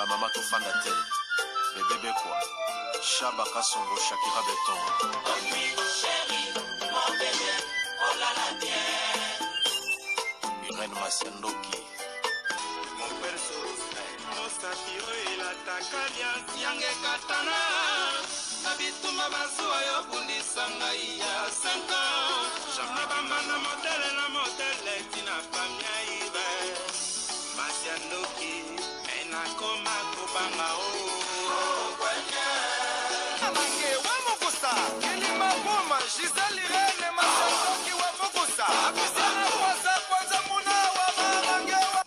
Ba mama tofanda te. Bebe Bekwa, Shaba Kasongo, Shakira Beton. Irène Masiandoki. Mosapi oyo elataka liasi yange ekatana na bitumba bazuwa yo bundisa ngai ya 5 ans na bambanda modele na modele tina famia ibe masi ya ndoki me nakoma kobanga o Amange wa Mukusa, Kilima Buma, Gisèle Irene, Masandoki wa Mukusa, Apisiana Kwanza Kwanza Muna wa Mamange wa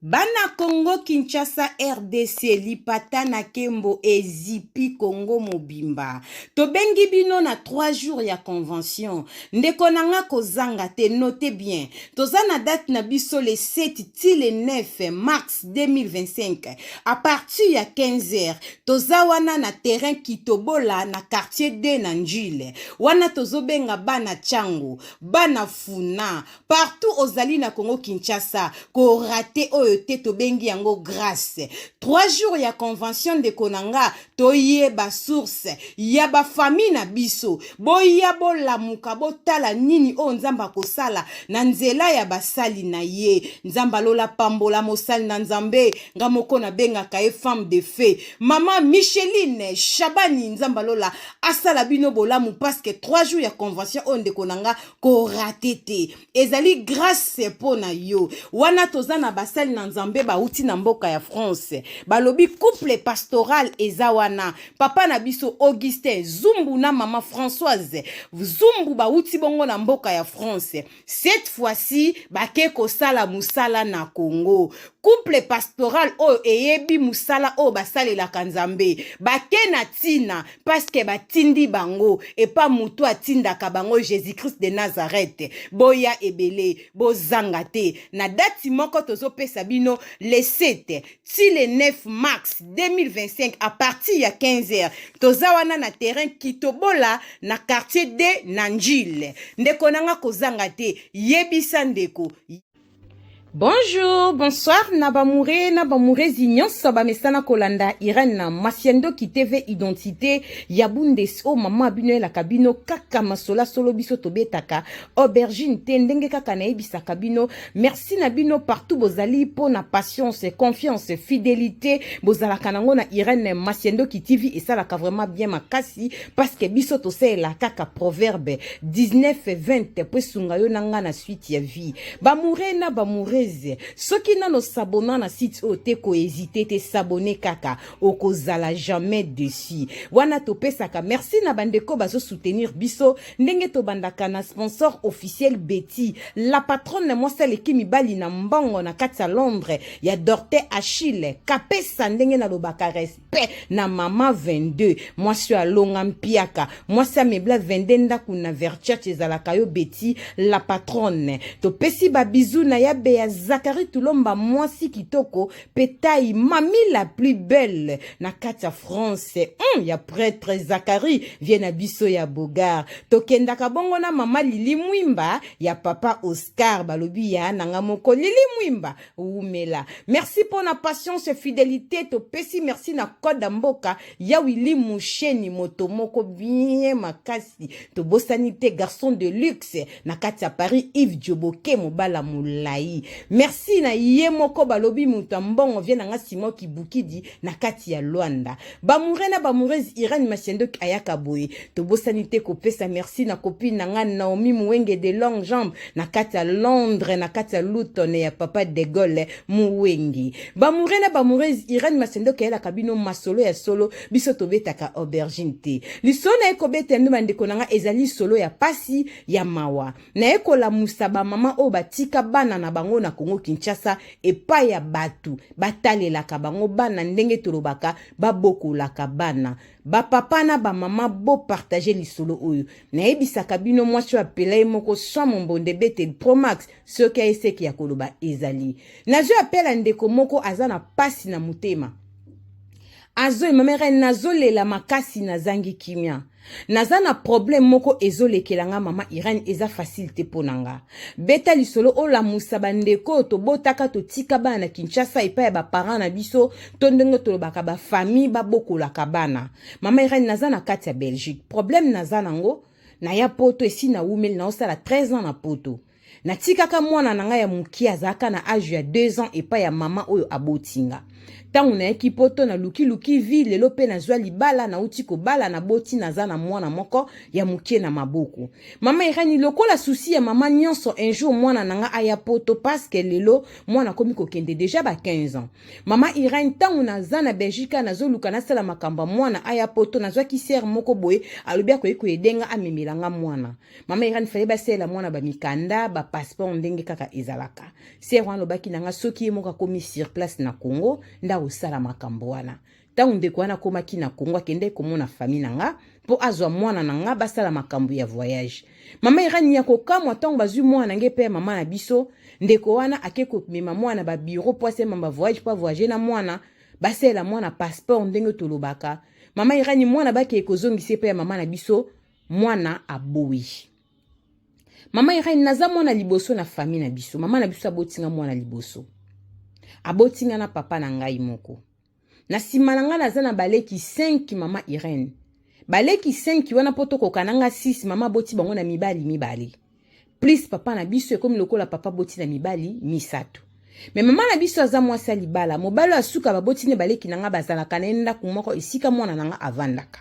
Bana Congo Kinshasa RDC lipata na kembo ezipi Congo mobimba. Tobengi bino na 3 jours ya convention. Ndeko na nga kozanga te, note bien. Toza na date na biso le 7 ti le 9 mars 2025 à partir ya 15h. Toza wana na terrain Kitobola na quartier 2 na Ndjile. Wana tozobenga bana Tshangu, bana Funa, partout ozali na Congo Kinshasa ko rate oyo te tobengi yango grace 3 jours ya convention ndeko na nga toyeba source ya ba famille na biso boya bolamuka botala nini oyo Nzambe akosala na nzela ya basali na ye Nzambe alola pambola mosali na Nzambe nga moko nabengaka ye femme de feu mama Micheline Shabani Nzambe alola asala bino bolamu parce que 3 jours ya convention oyo ndeko na nga korate te ezali grace mpo na yo wana toza na basali na nzambe bauti na mboka ya france balobi couple pastoral eza wana papa na biso augustin zumbu na mama françoise zumbu bauti bongo na mboka ya france cette fois-ci bake kosala mosala na congo couple pastoral oyo eyebi mosala oyo basalelaka nzambe bake na ntina paske batindi bango epa motu atindaka bango jésus christ de nazareth boya ebele bozanga te na dati moko tozopesa bino le 7 ti le 9 mars 2025 à partir ya 15 heures toza wana na terrain kitobola na quartier d na njile ndeko na nga kozanga te yebisa ndeko Bonjour, bonsoir na bamoure na bamourezi nyonso bamesana kolanda Irène na Masiandoki TV identité ya Bundes o mama bino elaka bino kaka masola solo biso tobetaka aubergine te ndenge kaka nayebisaka bino merci na bino partout bozali mpo na patience confiance fidélité bozalaka nango na Irène Masiandoki TV esalaka vraiment bien makasi parce que biso tosalela kaka proverbe 19 20 po esunga yo na nga na suite ya vie bamoure na bamourese soki nano sabona na site oyo te kohésite te sabone kaka okozala jamais dessus wana topesaka merci na bandeko bazosoutenir biso ndenge tobandaka na sponsor officiel betty la patronne mwasi aleki mibali na mbongo na kati ya londres ya dorte achille kapesa ndenge nalobaka respect pe na mama 22 mwasi oyo alonga mpiaka mwasi amebla 22 ndako na verchurch ezalaka yo beti la patronne topesi babizu na ya beya zakari tulomba mwasi kitoko pe tai mami la plus belle na kati ya france ya pretre zakari vie na biso ya bogar tokendaka bongo na mama lili mwimba ya papa oscar balobi ya nanga moko lili mwimba wumela merci pona patience fidelité topesi merci na code ya mboka ya willi musheni moto moko bien makasi tobosani te garçon de luxe na kati ya paris yves dioboke mobala molai merci na ye moko balobi moto ya mbongo vie na nga simon kibukidi na kati ya luanda bamoure na bamoureuse irene masiendoki ayaka boye tobosani te kopesa merci na copine na nga naomi muwenge de longue jambe na kati ya londres na kati ya luton ya papa de gaulle muwenge bamoure na bamoureuse irene masiendoki ayelaka bino masolo ya solo biso tobetaka aubergine te lisolo na ye kobeta yango bandeko na nga ezali lisolo ya pasi ya mawa naye kolamusa bamama oyo batika bana na bango na Congo Kinshasa epai ya bato batalelaka bango bana ndenge tolobaka babokolaka bana bapapa na bamama bopartage lisolo oyo nayebisaka bino mwasi oyo apela ye moko sans mombonde beteli promax soki ayeseki ya koloba ezali nazwi apela ndeko moko aza na pasi na motema. Azo mama Irene, nazolela makasi, nazangi kimia, naza na problème moko ezolekela nga. Mama Irene, eza facile te mpo na nga. Beta lisolo, olamusa bandeko oyo tobotaka, totika bana na Kinshasa epai ya baparent na biso, to ndenge tolobaka bafamille babokolaka bana. Mama Irene, naza na kati ya Belgique. Problème naza nango, naya Poto esi nawumeli, naosala 13 ans na Poto. Natikaka mwana na ngai ya moke, azalaka na age ya 2 ans, epai ya mama oyo aboti nga. Ntango nayaki Poto, nalukiluki vie. Lelo mpe nazwa libala, nauti kobala, naboti, naza na mwana moko ya moke na maboko. Mama Irene, lokola souci ya mama nyonso, un jour mwana na nga aya Poto, parce que lelo mwana akomi kokende déjà ba 15 ans. Mama Irene, ntango naza na Belgique, nazoluka nasala makambo ya mwana aya Poto. Nazwaki sœur moko boye, alobi akoki koyedenga amemela nga mwana. Mama Irene, fallait basalela mwana bamikanda, bapasseport, ndenge kaka ezalaka. Sœur wana alobaki na nga soki ye moko akomi sur place na Congo nde akosala makambo wana. Ntango ndeko wana akomaki na Congo, akendeki komona famille na nga mpo azwa mwana na nga, basala makambo ya voyage. Mama Irene, ya kokamwa, ntango bazwi mwana na ngai mpe ya mama na biso, ndeko wana ake komema mwana babureau mpo asema bavoyage, mpo avoyage na mwana, basalela mwana passeport, ndenge tolobaka. Mama Irene, mwana bakei kozongisa epai ya mama na biso, mwana aboyi. Mama Irene, naza mwana liboso na famille na biso. Mama na biso abotinga mwana liboso, abotinga na papa na ngai moko. Na nsima na ngai naza na baleki 5. Mama Irene, baleki 5 wana, mpo tokoka na nga 6, mama aboti bango na mibali mibale plus papa na biso. Ekomi lokola papa boti na mibali misato. Mais mama na biso aza mwasi ya libala. Mobali oyo asuka baboti ne baleki na nga, bazalaka na ye ndako moko esika mwana na nga avandaka.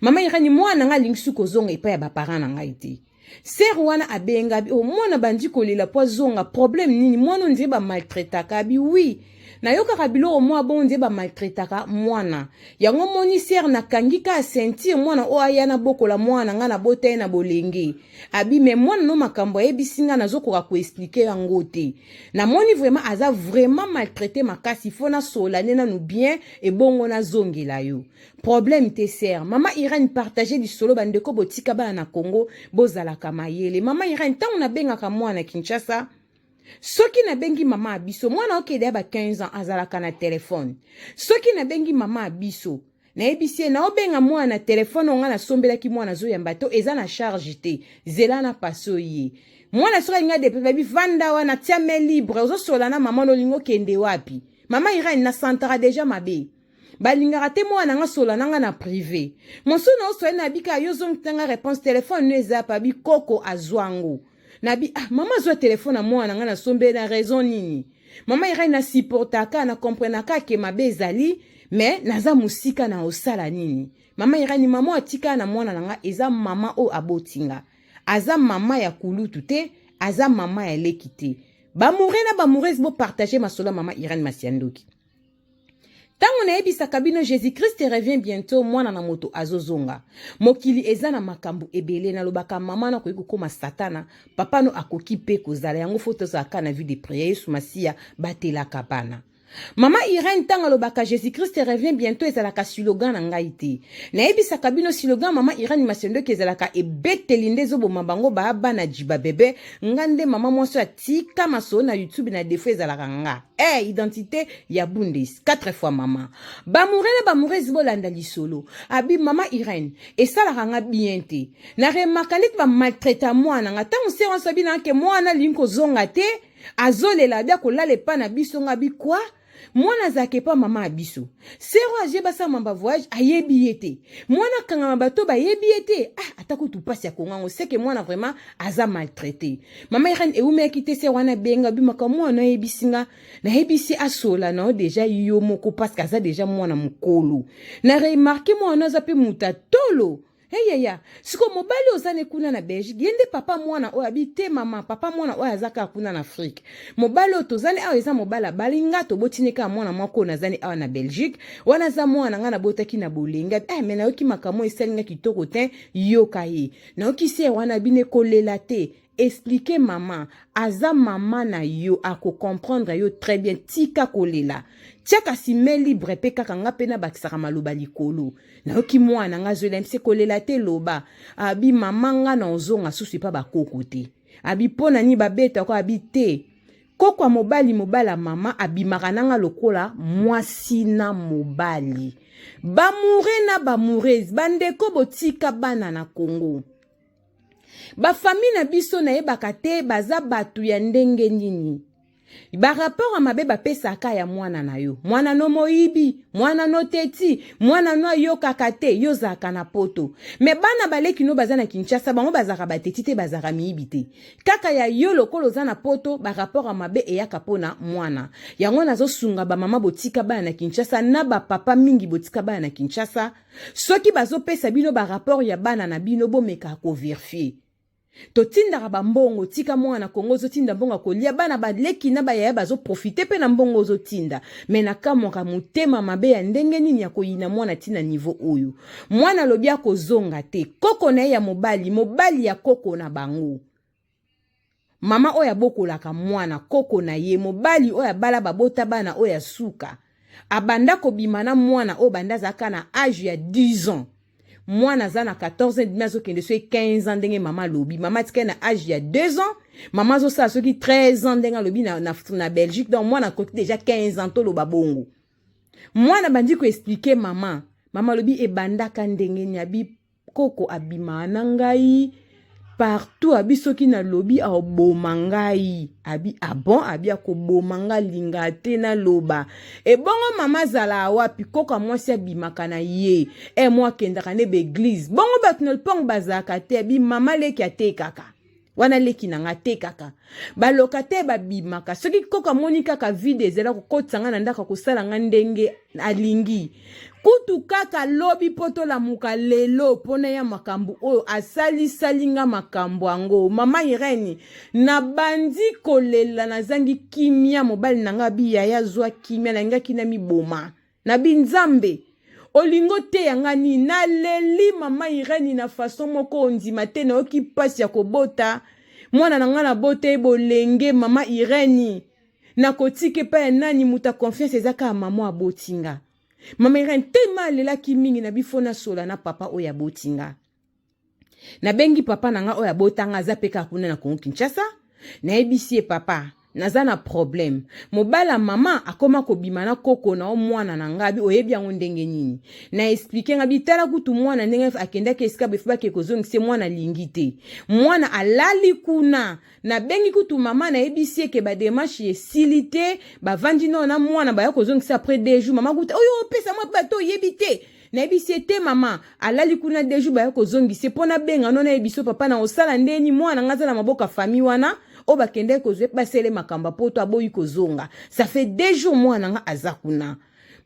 Mama Irene, mwana na nga alingi su kozonga epai ya baparent na ngai te. Sœur wana abenga abi o mwana bandi kolela mpo azonga. Problème nini? Mwana on dirait bamaltraitaka. Abi oui, nayokaka biloko mwa bongo, nde bamaltraitaka mwana yango. Moni sœur, nakangi ka ceinture, mwana oyo aya nabokola mwana ngai, nabota ye na bolenge. Abi mais mwana no, makambo ayebisi ngai, nazokoka koexpliquer yango te. Namoni vraiment aza vraiment maltraité makasi. Faut nasola nde nanu bien, ebongo nazongela yo. Problème te, sœur. Mama Irene, partage lisolo. Bandeko botika bana na Congo, bozalaka mayele. Mama Irene, ntango nabengaka mwana Kinshasa, soki nabengi mama ya biso, mwana okende ya ba 15 ans, azalaka na telefone. Soki nabengi mama ya biso, nayebisi ye naobenga mwana na telefone oyo ngai nasombelaki mwana, azoyamba to eza na charge te, zela na paso ye. Mwana soki alingi adepe, babi vanda wana, tia main libre, ozosola na mama. Olingi okende wapi? Mama Irene, nasantaka déjà mabe. Balingaka te mwana nga sola na nga na privé. Mosu na osoye na bika yo ozongisa nga réponse, telefone no eza pa bikoko azwango. Nabi ah, mama azwa telefone na mwana nga nasombeli na raison nini? Mama Irene, nasupportaka, nakomprenaka ke mabe ezali, mais naza mosika na osala nini? Mama Irene, mama atika na mwana na nga eza mama oyo aboti nga, aza mama ya kulutu te, aza mama ya leki te. Bamoure na bamourese, bopartage masolo ya mama Irene Masiandoki. Ntango nayebisaka bino Jésus Christ revient bientôt, mwana na moto azozonga, mokili eza na makambo ebele. Nalobaka mama nakoki kokóma satana, papa no akoki mpe kozala yango. Faut tozalaka na vie de prière. Yesu Masiya batelaka bana. Mama Irene, ntango alobaka Jésus Christ revient bientôt, ezalaka slogan na ngai te. Nayebisaka bino slogan mama Irene Masendoki ezalaka ebeteli nde ezoboma bango baa bana jiba bebe. Nga nde mama mwasi oyo atika masolo na YouTube na défaut ezalaka nga identité ya Bundes, quatre fois mama. Bamoure na bamourese, bolanda lisolo. Abi mama Irene, esalaka nga bien te, na remarka neti bamaltraita mwana nga. Ntango sœur wana abi na ke mwana alingi kozonga te, azolela, abi akolala epa na biso. Nga abi kwa mwana azalaka epa mama ya biso. Sœur oyo azie basala mamba voyage, ayebi ye te. Mwana akangama bato bayebi ye te. Ah, ata kutu mpasi ya kongango seke mwana vraiment aza maltraité. Mama Irene, ewumelaki te, sœur wana abenga bimaka mwana, ayebisi nga, nayebisi asola na yo déjà yo moko, parce que aza déjà mwana mokolo. Na remarquer mwana aza mpe moto atolo eyaya. Sikoyo mobali oza ne kuna na Belgique, ye nde papa mwana oyo? Abi te mama, papa mwana oyo aza kaka kuna na Afrique. Mobali oyo tozali awa eza mobali abali nga, tobotini kaka mwana moko oyo nazali awa na Belgique. Wana aza mwana nga nabotaki na bolenge. Abi eh, mais nayoki makambo esali nga kitoko te. Yoka ye, nayoki sœur wana bino ekolela te. Explique mama, aza mama na yo, akocomprendre yo très bien. Tika kolela, tia kasi main libre mpe kaka nga mpe nabakisaka maloba likolo. Nayoki mwana nga azolela mse, kolela te, loba. Abi mama, nga na ozonga susu epa bakoko te. Abi mpo na nini babetako? Abi te, koko ya mobali, mobali ya mama abimaka nanga lokola mwasi na mobali. Bamoure na bamourese, bandeko botika bana na Congo. Bafamille na biso nayebaka te baza bato ya ndenge nini. Ba rapport ya mabe bapesaka ya mwana na yo, mwana no moyibi, mwana no teti, mwana no ayokaka te. Yo ozalaka na poto, me bana baleki no baza na Kinshasa, bango bazalaka bateti te, bazalaka miyibi te. Kaka ya yo lokola oza na poto, ba rapport ya mabe eyaka mpona mwana yango. Nazosunga bamama botika bana na Kinshasa, na bapapa mingi botika bana na Kinshasa. Soki bazopesa bino ba rapport ya bana na bino, bomeka kovérifier. Totindaka bambongo, tika mwana na Kongo, ozotinda mbongo ya kolia, bana baleki na bayaya bazoprofiter mpe na mbongo ozotinda. Me nakamwaka motema mabe ya ndenge nini ya koyina mwana ntina niveau oyo. Mwana alobi akozonga te. Koko na ye ya mobali, mobali ya koko na bango, mama oyo abokolaka mwana, koko na ye mobali oyo abala, babota bana oyo ya suka, abanda kobima na mwana oyo banda azalaka na age ya 10 ans. Mwana aza na 14 ans demi, azokende soki 15 ans. Ndenge mama alobi, mama atikali na age ya 2 ans, mama azosala soki 13 ans ndenge alobi na Belgique. Donc mwana akoki déjà 15 ans, toloba bongo. Mwana bandi koexpliquer mama. Mama alobi ebandaka ndenge nini? Abi koko abimaka na ngai partout, abi soki nalobi akoboma ngai. Abi abon, ah abi akoboma ngai, alinga te naloba. Ebongo mama azala wapi? Koko ya mwasi abimaka na ye e mo akendaka nde baéglise, bongo bato na lopango bazalaka te. Abi mama leki atekaka wana, leki na nga atekaka, baloka te, babimaka. Soki koko amoni kaka vide ezala kokotisa nga na ndako, akosala nga ndenge alingi. Kutu kaka lobi mpo tolamuka lelo mpona ya makambo oyo asalisali nga makambo yango. Mama Irene, nabandi kolela, nazangi kimia. Mobali na nga bi yaya zwa kimia, nalingaki na miboma na binzambe. Olingo te ya nini? Naleli mama Irene na façon moko ondima te. Nayoki mpasi ya kobota mwana na ngai, nabota ye bolenge. Mama Irene, nakotika epai ya nani? Moto ya confiance eza kaka mama aboti nga. Mama Irene tema alelaki mingi na bifo. Nasola na papa oyo aboti nga. Nabengi papa na nga oyo abotanga, aza mpe kaka kuna na Kongo Kinshasa. Nayebisi ye: "Papa, naza na problème. Mobala mama akoma kobima na koko na o mwana na nga." Abi oyebi yango ndenge nini? Na expliquer nga, bitala kutu mwana ndenge akendaki esika befu bake kozongisa mwana, alingi te, mwana alali kuna. Nabengi kutu mama, nayebisi eke badémarches esili te, bavandi nao na mwana, baya kozongisa après 2 jours. Mama kuta oyo opesa mwa bato oyebi te. Nayebisi ye te, mama alali kuna 2 jours, baya kozongisa. Mpo nabenga no, nayebi so papa na kosala ndeni. Mwana nga aza na maboko ya famille wana oyo bakendeki kozwa, basele makambo po to aboyi kozonga. Ça fait 2 jours mwana nga aza kuna.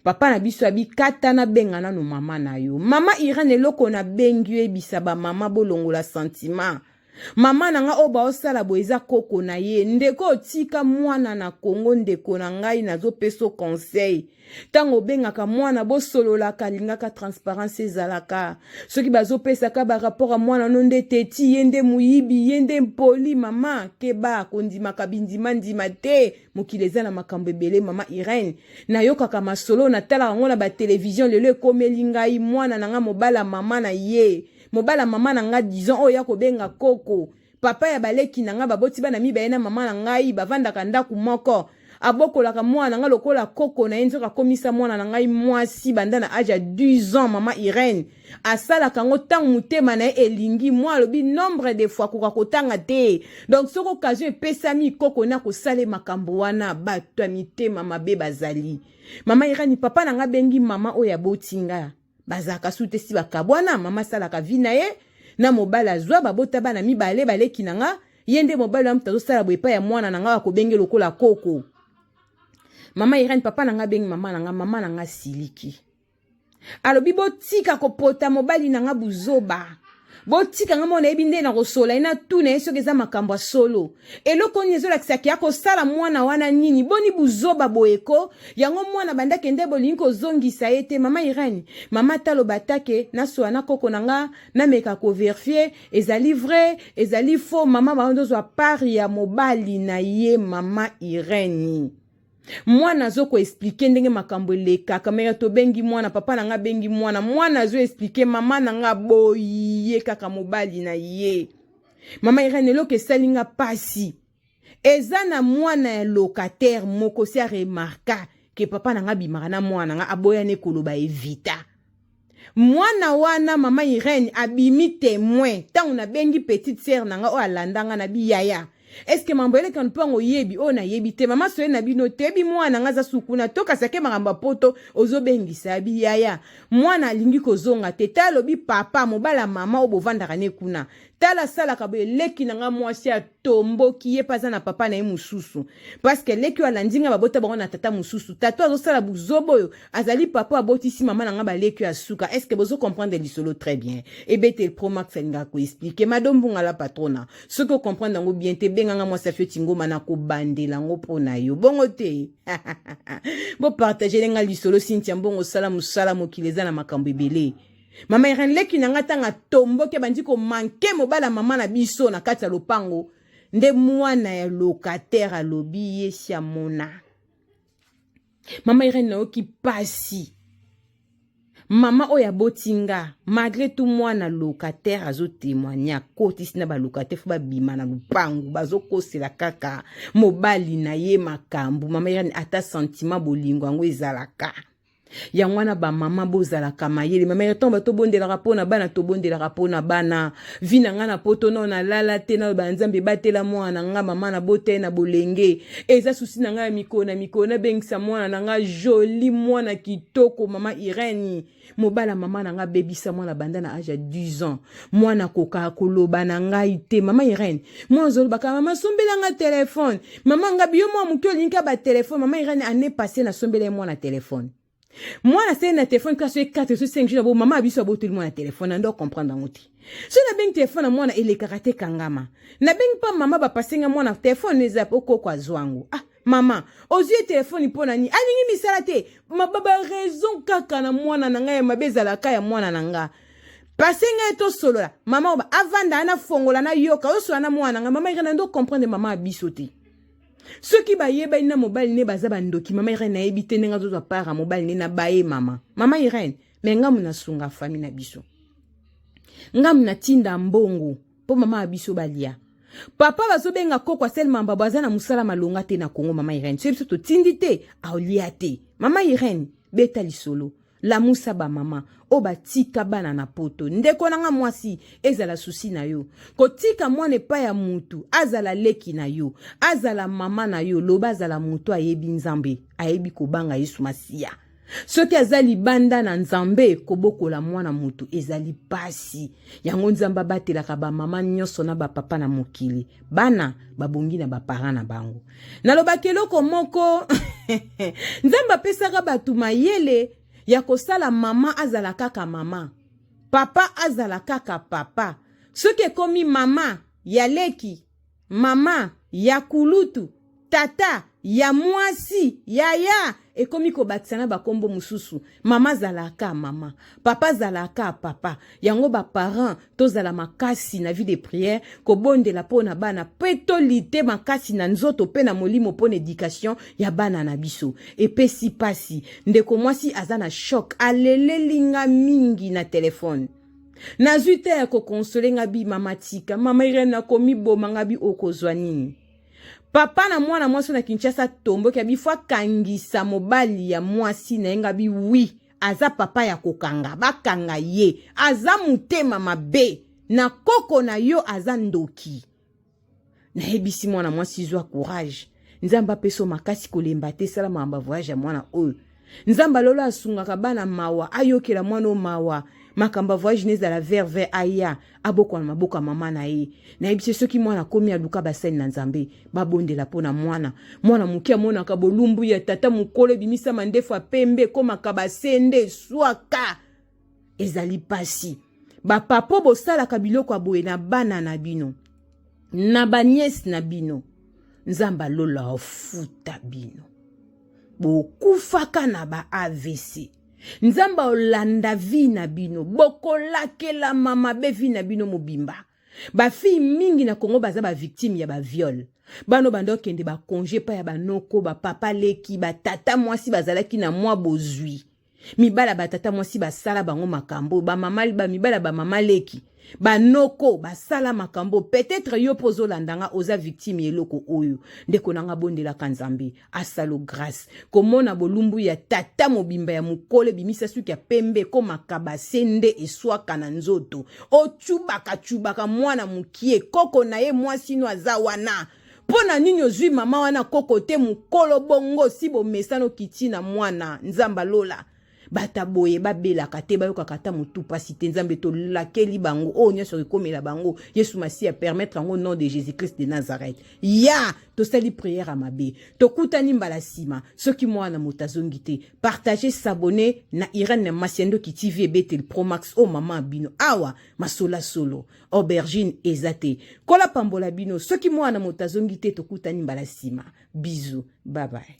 Papa na biso abi kata, nabenga nano mama na yo, mama Irene. Eloko nabengi yo, yebisa bamama bolongola sentiment. Mama na nga oyo baosala boye eza koko na ye. Ndeko, otika mwana na Kongo. Ndeko na ngai, nazopesa conseil: ntango obengaka mwana, bosololaka, alingaka transparence ezalaka. Soki bazopesaka barapport ya mwana no nde teti ye, nde moyibi ye, nde mpoli, mama keba, kondimaka bindimandima te. Mokili eza na makambo ebele. Mama Irene, nayokaka masolo, natalaka yango na batelevizio. Lelo ekomeli ngai, mwana na nga, mobala mama na ye, mobala mama na nga, disons oyo ya kobenga koko, papa ya baleki na nga, baboti bana mibale na mama na ngai, bavandaka ndako moko. Abokolaka mwana na ngai lokola koko na ye. Nzoka akomisa mwana na ngai mwasi banda na age ya 10 ans. Mama Irene, asalaka yango ntango motema na ye elingi. Mwa alobi nombre de fois akoka kotanga te. Donc soki occasion epesami, koko na kosala makambo wana. Bato ya mitema mabe bazali. Mama Irene, papa na ngai abengi mama oyo aboti nga, bazalaka su te, si bakabwana. Mama asalaka vie na ye na mobali azwa, babota bana mibale, baleki na nga. Ye nde mobali wa moto azosala boye epai ya mwana na nga, akobenge lokola koko. Mama Irene, papa na nga abengi mama na nga. Mama na nga siliki, alobi botika kopota mobali na nga buzoba, botika nga mona yebi nde na kosola ye na tuna ye soki eza makambo ya solo. Eloko nini ezolakisaki ya kosala mwana wana nini? Boni buzoba boyeko yango mwana bandaki nde bolingi kozongisa ye te. Mama Irene, mama taloba take nasola na koko na nga, nameka kovérifier ezali vrai, ezali faux. Mama bandozwa part ya mobali na ye. Mama Irene, mwana azokoexpliquer ndenge makambo elekaka. Mere tobengi mwana, papa na nga abengi mwana, mwana azoexpliquer, mama na nga aboyi ye kaka mobali na ye. Mama Irene, eloko esali nga pasi eza na mwana ya locataire moko si aremarqua. ke papa na nga abimaka na mwana na nga, aboyani koloba evita. Mwana wana mama Irène abimi témoin ntango nabengi petite sœur na nga oyo alanda nga na biyaya. Eske mambo eleka mpango oyebi oyo nayebi te? Mama soye na bino toyebi mwana nga aza sukuna tokasake makambo ya poto ozobengisa biyaya. Mwana alingi kozonga te, tala alobi papa mobala mama oyo bovandaka ne kuna, tala asalaka boye. Leki na nga mwasi atomboki, ye mpe aza na papa na ye mosusu, parce que leki oyo alandi nga babota bango na tata mosusu. Tata azosala buzoba oyo azali papa abotisi mama na nga baleki oyo asuka. Est ce que bozo comprendre lisolo très bien? Ebeteli Promax alingaka koexpliquer. Madombunga la patrona, soki ocomprendre yango bien te, benganga mwasi afioti ngoma na kobandela yango mpo na yo. Bongo te, bopartage nga lisolo. Cynthia Mbongo, osala mosala, mokili eza na makambo ebele. Mama Irene, leki na nga, ntango atomboki abandi komanquer mobala mama na biso na kati ya lopango, nde mwana ya locataire alobi ye si amona. Mama Irene, nayoki pasi. Mama oyo aboti nga, malgré tout mwana locataire azotémoigner, akotisi na balocataire fo babima na lupangu, bazokosela kaka mobali na ye makambo. Mama Irene, ata sentiment bolingo yango ezalaka yango wana. Bamama, bozalaka mayele. Mama, ntango batobondelaka mpo na bana, tobondelaka mpo na bana. Vie na ngai na poto nao nalala te, naloba Nzambe ebatela mwana na nga. Mama na bota ye na bolenge, eza souci na ngai ya mikolo na mikolo. Nabengisa mwana na nga joli, mwana kitoko. Mama Irene, mobala mama na nga abebisa mwana banda na age ya 10 ans. Mwana akokaka koloba na ngai te. Mama Irene, mwana ozolobaka: "Mama, sombelanga telefone." Mama nga biyo mwa moke olingi ka batelefone. Mama Irene, année passée nasombela ye mwana telefone. Mwana asali na telefone kaka soki 4 so 5 jours. Bo mama biso abotoli mwana telefone, nando comprendre yango te. So nabengi telefone na mwana, elekaka te, kangama. Nabengi mpa mama, bapasenga mwana telefone eza okoko azwa yango. Ah mama, ozwi ye telefone mpo na nini? Alingi misala te. Mababa raison kaka na mwana na ngai ya mabe ezalaka ya mwana na nga. Pase ngai tosolola. Mama oba avanda, nafongola, nayoka osola na mwana na ngai. Mama Irene, nando comprendre mama ya biso te. Soki bayebani na mobali ne, baza bandoki. Mama Irene, nayebi te ndenge azozwa part ya mobali ne na baye. Mama Irene, me ngamu nasunga famille na biso, ngamu natinda mbongo mpo mama ya biso balia. Papa bazobenga koko asalemamba bo aza na mosala malonga te na Kongo. Mama Irene, soki biso totindi te, aolia te. Mama Irene, beta lisolo, lamusa bamama oyo batika bana na poto. Ndeko na nga mwasi, ezala souci na yo kotika mwana epai ya mutu, azala leki na yo, azala mama na yo, loba azala mutu ayebi Nzambe, ayebi kobanga Yesu Masiya. Soki aza libanda na Nzambe, kobokola mwana motu ezali pasi. Yango Nzambe abatelaka bamama nyonso na bapapa na mokili. Bana babongi na baparent na bango. Nalobaki eloko moko: Nzambe apesaka bato mayele ya kosala mama azala kaka mama, papa azala kaka papa. Soki ekomi mama ya leki, mama ya kulutu, tata ya mwasi, yaya, ekomi kobakisa na bakombo mosusu. Mama azalaka mama, papa azalaka papa. Yango baparent, tozala makasi na vie de prière, kobondela mpo na bana, mpe tolite makasi na nzoto mpe na molimo mpo na éducation ya bana na biso. Epesi pasi, ndeko mwasi aza na choc, aleleli nga mingi na telefone. Nazwi te ya koconsoler nga bi: "Mama, tika." "Mama Irene, nakomiboma." Nga bi: "Okozwa nini?" Papa na mwana mwasi na Kinshasa tomboki, abi fo akangisa mobali ya mwasi na ye. Nga bi: "Oui, aza papa ya kokanga, bakanga ye, aza motema mabe na koko na yo, aza ndoki." Nayebisi mwana mwasi: "Zwa courage, Nzambe apesa makasi, kolemba te, sala makambo ya voyage ya mwana oyo. Nzambe alolo asungaka bana mawa, ayokela mwana oyo mawa. Makambo ya voyage ne ezala vert vert, aya abokwana maboko ya mama na ye." Nayebisi soki mwana akomi, aluka basali na Nzambe, babondela mpo na mwana. Mwana moke amonaka bolumbu ya tata mokolo, ebimisa mandefu ya pembe, ekomaka basende, eswaka, ezali pasi. Bapapo bosalaka biloko ya boye na bana na bino, na banièces na bino, Nzambe alola afuta bino. Bokufaka na ba AVC, Nzambe olanda vie na bino, bokolakelama mabe vie na bino mobimba. Bafille mingi na Kongo baza bavictime ya baviol. Bano banda okende bacongé epai ya banoko, bapapa leki, batata mwasi bazalaki na mwa bozwi. Mibala ba tata mwasi basala bango makambo, ba mama ba mibala ba mama leki, ba noko basala makambo. Peut-être yo mpo ozolanda nga oza victime ya eloko oyo. Ndeko na nga, bondelaka Nzambe asalo grâce. Komona bolumbu ya tata mobimba ya mokolo ebimisa suki ya pembe koma kabase nde eswaka na nzoto. Ochubaka chubaka mwana mokie, koko na ye mwasi no aza wana. Mpo na nini ozwi mama wana koko te mokolo bongo si bomesana okiti na mwana? Nzambe alola, bata boye babelaka te, bayokaka ata motu pasi te. Nzambe, tolakeli bango oyo nyonso ekomela bango. Yesu Masiya permettre yango, nom de Jésus Christ de Nazareth. Ya tosali prière ya mabe, tokutani mbala nsima soki mwana moto azongi te. Partage, s'abonner na Irene Masiandoki TV, ebeteli Promax oyo mama bino awa masola solo aubergine eza te. Kola pambola bino. Soki mwana moto azongi te, tokutani mbala nsima. Bisous, bye bye.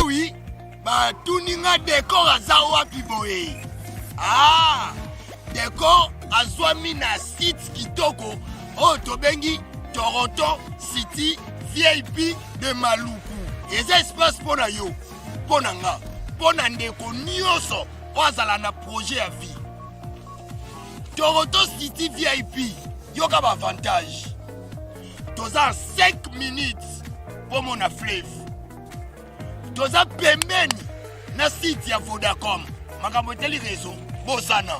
Oui, batuni nga Decor aza wapi boye? Ah, Decor azwami na site kitoko oyo tobengi Toronto City VIP de Maluku. Eza espace mpo na yo, mpo na nga, mpo na ndeko nyonso oyo azala na projet ya vie. Toronto City VIP, yoka baavantage. Toza 5 minutes mpo mona fleuve, toza pembeni na site ya Vodacom, makambo etali réseau bosana.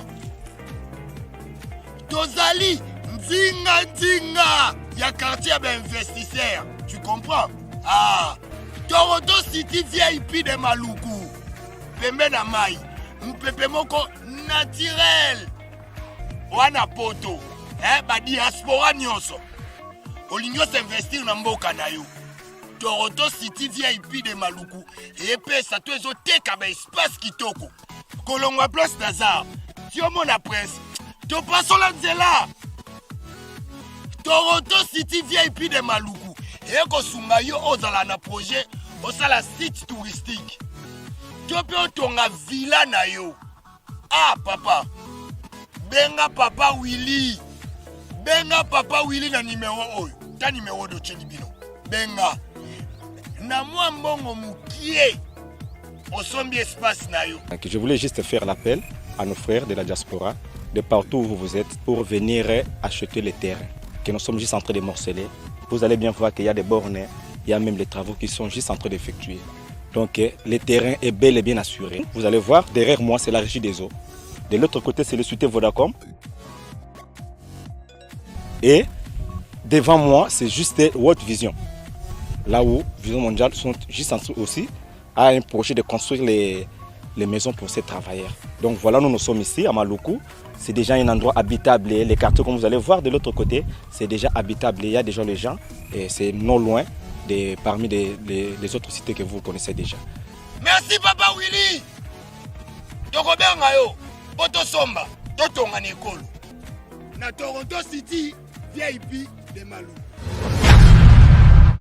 Tozali nzinga nzinga ya quartier ya bainvestisseur, tu comprends? Ah, Toronto City VIP de Maluku, pembe na mai, mopepe moko naturel wana poto. Eh, badiaspora nyonso olingi osinvestir na mboka na yo, Toronto City VIP de Maluku epesa to ezoteka baespace kitoko. Kolongwa Place Nazar ti omona Prince, topasola nzela. Toronto City VIP de Maluku ekosunga yo ozala na projet, osala site touristique to mpe otonga villa na yo. Ah papa, benga papa Willy, benga papa Willy na nimero oyo, ta nimero dotyeli bino. Benga na mwa mbongo mokie, osombi espace na yo. Je voulais juste faire l'appel à nos frères de la diaspora, de partout où vous êtes, pour venir acheter les terrains que nous sommes juste en train de morceler. Vous allez bien voir qu'il y a des bornes, il y a même les travaux qui sont juste en train d'effectuer. Donc le terrain est bel et bien assuré. Vous allez voir, derrière moi, c'est la régie des eaux. De l'autre côté, c'est le cité Vodacom. Et devant moi, c'est juste World Vision. Là où Vision Mondiale sont juste en dessous aussi, a un projet de construire les maisons pour ces travailleurs. Donc voilà, nous nous sommes ici à Maluku. C'est déjà un endroit habitable. Les quartiers, comme vous allez voir de l'autre côté, c'est déjà habitable. Il y a déjà les gens et c'est non loin de, parmi les autres cités que vous connaissez déjà. Merci papa Willy, tokobenga yo mpo tosomba, totonga na ekolo na Toronto City VIP de Maluku.